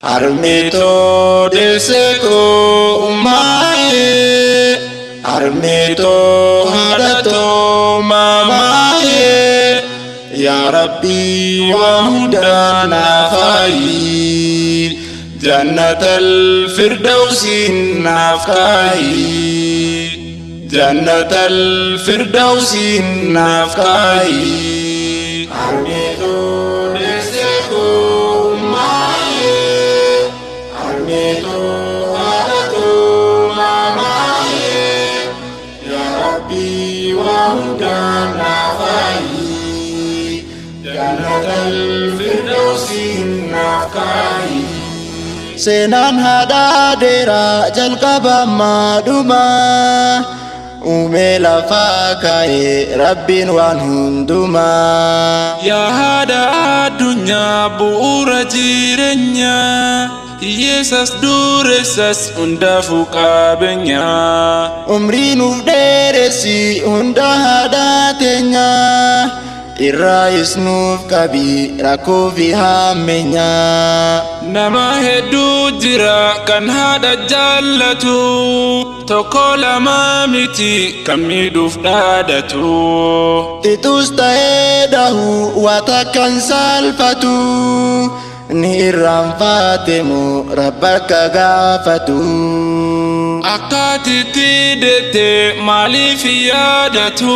Harmeetoo deessee koo ummaa'ee, harmeetoo haadhatoo maamaa'ee, yaa Rabbii waa hundaa naaf haayi, jannatal firdawsiin naaf kaayi, jannatal firdawsiin naaf kaayi. Harmeetoo deessee koo ummaa'ee, harmeetoo haadhatoo maamaa'ee, yaa Rabbii waa hundaa naaf haayi, jannatal firdawsiin naaf kaayi. Seenaan haadhaa dheeraa jalqabamaa dhumaa, uumee lafaa kaa'ee Rabbiin waan hundumaa. Yaa haadha addunyaa bu'uura jireenyaa, hiyyeessas dureessas hundaafuu qabeenyaa. Umrii nuuf dheeressi hunda haadhaa teenyaa, irraayis nuuf qabi rakkoo fi hammeenyaa. Nama hedduu jira kan haadha jaallatu, tokko lama miti kan miidhuuf dhaadatu. Xixiqqoos ta'ee dhahu waa takkan salphatu, ni irraanfatemu Rabba akka gaafatu. Akkaatitti deette maaliif yaadatu?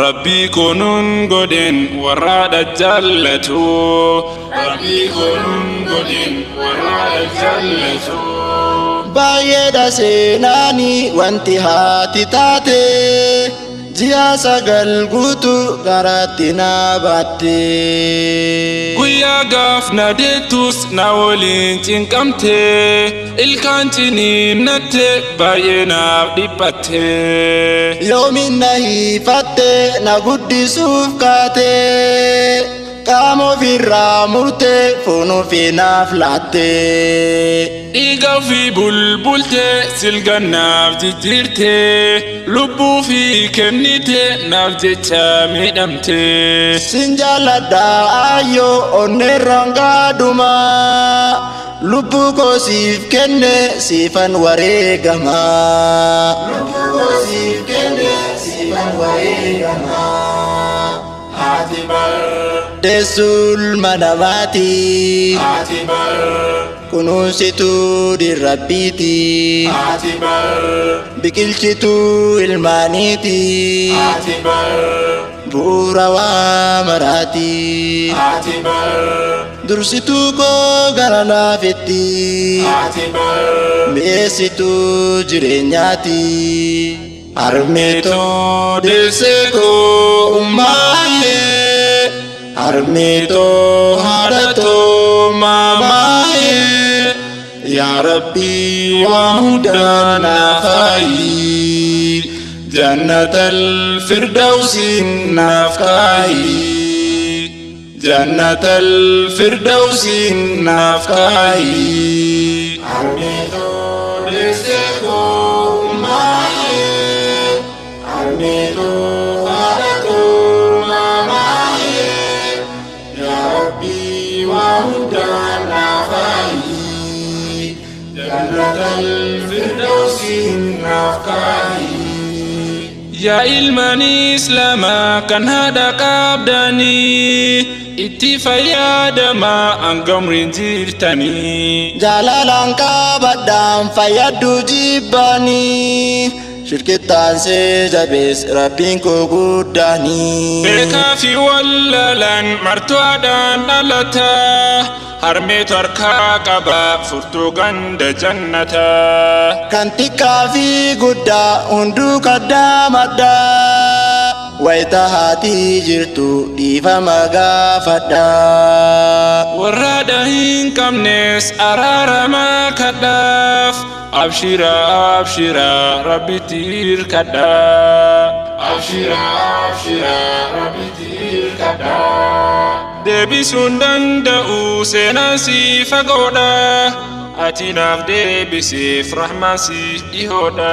Rabbii konuun godhin warraadha jaallatu. Rabbii konuun godhin warraadha jaallatu. Baay'eedha seenaani wanti haati taate, ji'a 9 guutuu garaatti na baatte. Guyyaa gaaf na deettus na waliin cinqamte, ilkaan ciniinnatte baay'ee naaf dhiphatte. Yoomin na hiifatte na guddisuuf kaate, qaama ofirraa murte foon ofii naaf laatte. Dhiiga ofii bulbulte silga naaf jijjiirte, lubbuu fi kennite naaf jecha miidhamte. Sin jaalladha ayyoo onneerraan gaadhuma, lubbuu koo siif kenne siifan wareegama. Lubbuu koo siif kenne siifan wareegama. Haati bar. Deessuul namaati. Haati bar. Kunuunsituu dirrabbiiti. Haati bar. Biqilchituu ilmaaniiti. Haati bar. Bu'uura waa maraati. Haati bar. Dursituu koo gara laafetti. Haati bar. Mi'eessituu jireenyaati. Harmeetoo deessee koo ummaa'ee, harmeetoo haadhatoo maamaa'ee, yaa Rabbii waa hundaa naaf haayi, jannatal firdawsiin naaf kaayi, jannatal firdawsiin naaf kaayi. Harmeetoo deessee koo ummaa'ee, harmeetoo haadhatoo maamaa'ee, yaa Rabbii waa hundaa naaf haayi, jannatal firdawsiin naaf kaayi. Yaa ilmaan Islaamaa kan haadha qabdanii, itti fayyadamaa hanga umriin jirtanii. Jaalalaan qabadhaan fayyaddu jibbaanii, shirkittaan see jabees Rabbiin koo guddaanii. Beekaa fi wallaalaan martuu haadhaan dhalata, harmeetu harkaa qaba furtuu ganda jannata. Kan xiqqaa fi guddaa hunduu kaddaamadha, wayita haati jirtu dhiifama gaafadha. Warra haadha hin qabnes araaramaa kadhaaf, abshira abshira Rabbitti hirkadha. Abshira abshira Rabbitti hirkadha. Deebisuun danda'u seenaan si fagoodha, ati naaf deebisiif rahmaan si dhihoodha.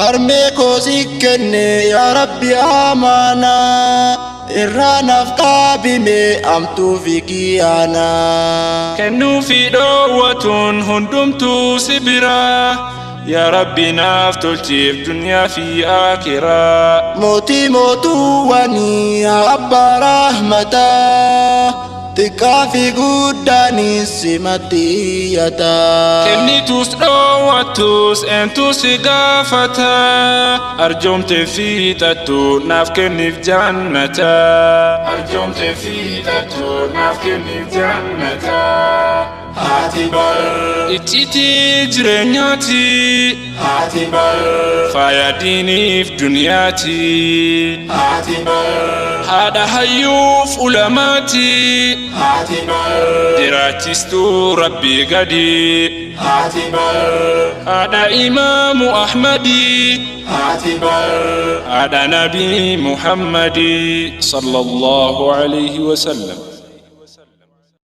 Harmee koo si kenne yaa Rabbi amaanaa. Irraa naaf qaabime amtuu fi kiyaana. Kennuu fi dhoowwatuun hundumtuu si biraa. Yaa Rabbi, naaf tolchiif duniyaa fi akiraa. Mootii mootuwwanii, abbaa rahmataa, xiqqaa fi guddaanis simatti iyyata. Kennitus dhoowwattus eentu si gaafata? Arjoomte fiixattu, naaf kenniif jannata. Arjoomte fiixattu, naaf kenniif jannata. Haati bar. Icciitii jireenyaati. Haati bar. Faaya diiniif duniyaati. Haati bar. Haadha hayyuuf ulamaati. Haati bar. Jiraachistuu Rabbii gadi. Haati bar. Haadha Imaamu Ahmadii. Haati bar. Haadha Nabii Muhammadii sallallahu alayhi wasallam.